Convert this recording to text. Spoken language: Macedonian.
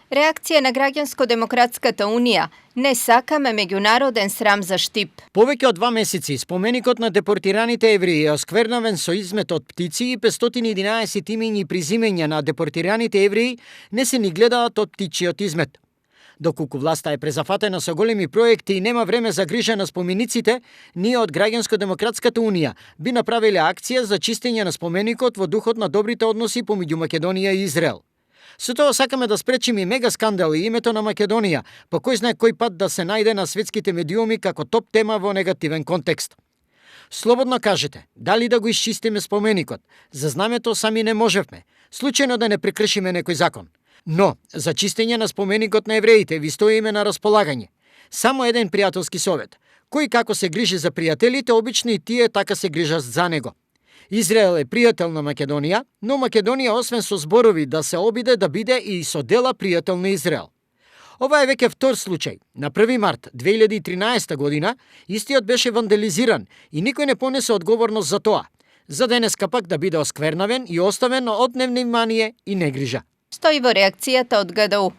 Реакција на Граѓанско-демократската унија: не сакаме меѓународен срам за Штип. Повеќе од 2 месеци споменикот на депортираните евреи е осквернавен со измет од птици и 511 имиња и презимења на депортираните евреи не се ни гледаат од птичиот измет. Доколку власта е презафатена со големи проекти и нема време за грижа на спомениците, ние од Граѓанско-демократската унија би направиле акција за чистење на споменикот во духот на добрите односи помеѓу Македонија и Израел. Со тоа сакаме да спречиме мега скандал и името на Македонија, по кој знае кој пат да се најде на светските медиуми како топ тема во негативен контекст. Слободно кажете, дали да го исчистиме споменикот? За знамето сами не можевме, случајно да не прекршиме некој закон. Но, за чистење на споменикот на евреите ви стоиме на располагање. Само еден пријателски совет. Кој како се грижи за пријателите, обично и тие така се грижат за него. Израел е пријател на Македонија, но Македонија освен со зборови да се обиде да биде и со дела пријател на Израел. Ова е веќе втор случај. На 1 март 2013 година истиот беше вандализиран и никој не понесе одговорност за тоа. За денеска пак да биде осквернавен и оставен од невнимание и негрижа. Стои во реакцијата од ГДУ.